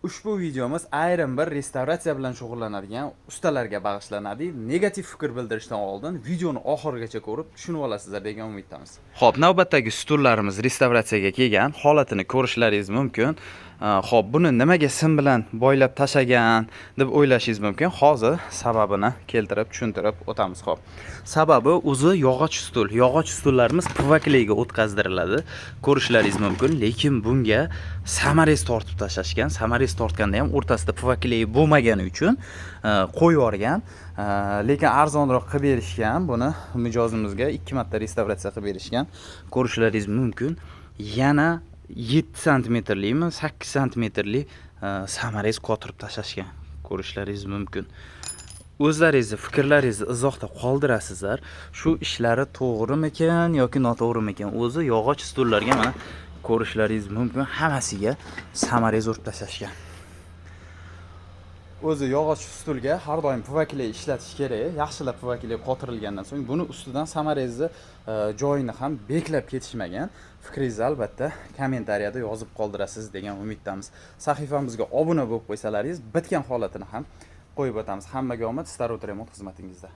Ushbu videomiz ayrim bir restavratsiya bilan shug'ullanadigan ustalarga bag'ishlanadi. Negativ fikr bildirishdan oldin videoni oxirigacha ko'rib tushunib olasizlar degan umiddamiz. Xo'p, navbatdagi stullarimiz restavratsiyaga kelgan, holatini ko'rishlaringiz mumkin. Xo'p, buni nimaga sim bilan boylab tashlagan deb o'ylashingiz mumkin. Hozir sababini keltirib tushuntirib o'tamiz. Xo'p. Sababi, o'zi yog'och stul. Yog'och stullarimiz ПВА клей ga o'tkazdiriladi. Ko'rishlaringiz mumkin, lekin bunga саморез tortib tashlashgan. Саморез tortganda ham o'rtasida ПВА клей bo'lmagani uchun qo'yib yuborgan. Lekin arzonroq qilib berishgan. Buni mijozimizga ikki marta restavratsiya qilib berishgan. Ko'rishlaringiz mumkin. Yana 7 santimetrlimi, 8 santimetrli саморез qotirib tashlashgan. Ko'rishlaringiz mumkin. O'zlaringizni fikrlaringizni izohda qoldirasizlar. Shu ishlari to'g'rimikan yoki noto'g'rimikan? O'zi yog'och stullarga, mana, ko'rishlaringiz mumkin, hammasiga саморез urib tashlashgan. O'zi yog'och stulga har doim ПВА клей ishlatish kerak. Yaxshilab ПВА клей qotirilgandan so'ng buni ustidan саморез ni joyini ham beklab ketishmagan. Fikringizni albatta kommentariyada yozib qoldirasiz degan umiddamiz. Sahifamizga obuna bo'lib qo'ysalaringiz, bitgan holatini ham qo'yib o'tamiz. Hammaga omad, Starwood Remont xizmatingizda.